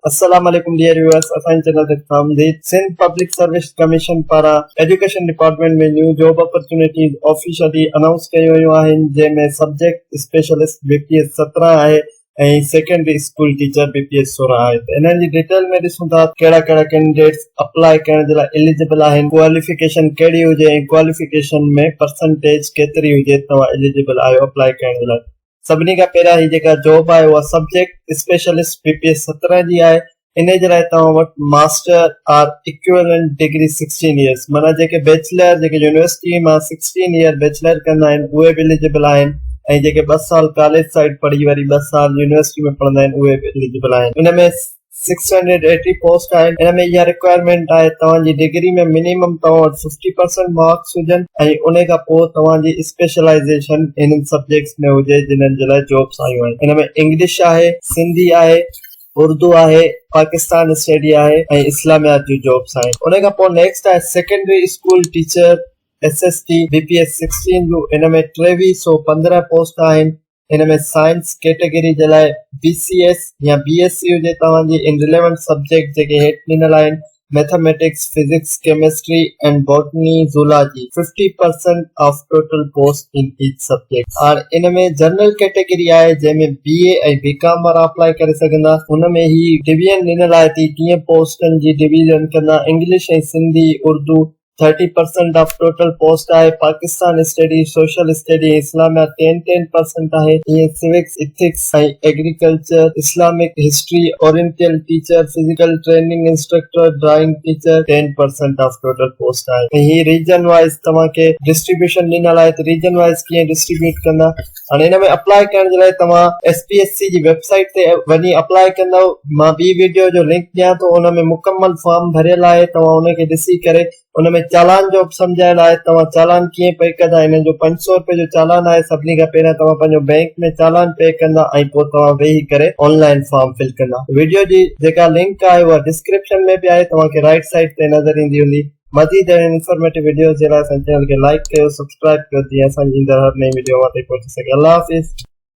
السلام عليڪم dear viewers اسان جي چينل تي خوش آمديد سنڌ پبلڪ سروس ڪميشن پاران education department ۾ new job opportunities officially announce ڪيون ويون آهن جنهن ۾ subject specialist B P S 17 آهي ۽ secondary school teacher B P S 16 آهي ته انهن جي ڊيٽيل ۾ ڏسون ٿا ڪهڙا ڪهڙا ڪينڊيڊيٽس اپلائي ڪرڻ جي لاء اليجبل آهن ڪواليفڪيشن ڪهڙي هجي ۽ ڪواليفڪيشن ۾ پرسنٽيج ڪيتري هجي توهان اليجبل آهيو اپلائي ڪرڻ جي لاء. سڀني کان پهريان هي جيڪا جاب آهي اها subject specialist B P S 17 جي آهي انهي جي لاء توهان وٽ master or equivalent degree sixteen years معنيٰ جيڪي بيچلر جيڪي يونيورسٽي مان سڪسٽين ايئر بيچلر ڪندا آهن اهي به اليجبل آهن ۽ جيڪي ٻه سال ڪاليج سائيڊ پڙهي وري ٻه سال يونيورسٽي ۾ پڙهندا آهن اهي به اليجبل آهن ان ۾ سڪس هنڊريڊ ايٽي پوسٽ آهن ان ۾ اها رڪوائرمينٽ آهي توهان جي ڊگري ۾ منيمم توهان وٽ ففٽي پرسنٽ مارڪس هجن ۽ ان کان پوء توهان جي اسپيشلائيزيشن انهن سبجيڪٽس ۾ هجي جنھن جي لاء جابس آيون آهن ان ۾ انگلش آهي سنڌي آهي اردو آهي پاڪستان اسٽڊي آهي ۽ اسلاميات جون جابس آهن ان کان پوء نيڪسٽ آهي secondary school teacher S S T B P S sixteen جون ان ۾ 2315 پوسٽ آهن ان ۾ سائنس ڪيٽيگري جي لاء بي سي ايس يا بي ايس سي هجي توهان جي ان رليونٽ سبجيڪٽ جيڪي هيٺ ڏنل آهن mathematics, physics, chemistry and botany, zoology fifty percent of total post in each subject هاڻ ان ۾ جنرل ڪيٽيگري آهي جنهن ۾ بي اي ۽ بي ڪام وارا اپلائي ڪري سگهندا ان ۾ هي ڊويزن ڏنل آهي ته هي ڪيئن پوسٽن جي ڊويزن ڪندا English ۽ Sindhi, Urdu, thirty percent of total post آهي، پاڪستان اسٽڊي، سوشل اسٽڊي ۽ اسلاميات ٽين ٽين پرسنٽ آهي، ائين civics, ethics ۽ agriculture, Islamic history, oriental teacher, physical training instructor, drawing teacher ten percent of total post آهي ۽ هي region wise توهان کي distribution ڏنل آهي ته ريجن وائيز ڪيئن ڊسٽريبيوٽ ڪندا. هاڻي ان ۾ اپلائي ڪرڻ جي لاء توهان ايس پي ايس سي جي ويب سائيٽ تي وڃي اپلائي ڪندؤ مان ٻي ويڊيو جو لنڪ ڏيان ٿو ان ۾ مڪمل فارم ڀريل آهي توهان ان کي ڏسي ڪري ان ۾ چالان جو به سمجهايل آهي توهان چالان ڪيئن پي ڪندا انهن جو 500 روپيه جو چالان آهي سڀني کان پهريان توهان پنهنجو بينڪ ۾ چالان پي ڪندا ۽ پوء توهان ويهي ڪري آن لائن فارم فل ڪندا ويڊيو جي جيڪا لنڪ آهي اها ڊسڪرپشن ۾ به آهي توهان کي رائيٽ سائيڊ تي نظر ايندي هوندي. مزيد اهڙين انفارميٽو وڊيوز جي لاء اسان جي چينل کي لائيڪ ڪيو سبسڪرائيب ڪيو جيئن اسان جي ايندڙ هر نئين وڊيو اوهان تائين پهچي سگهي الله حافظ.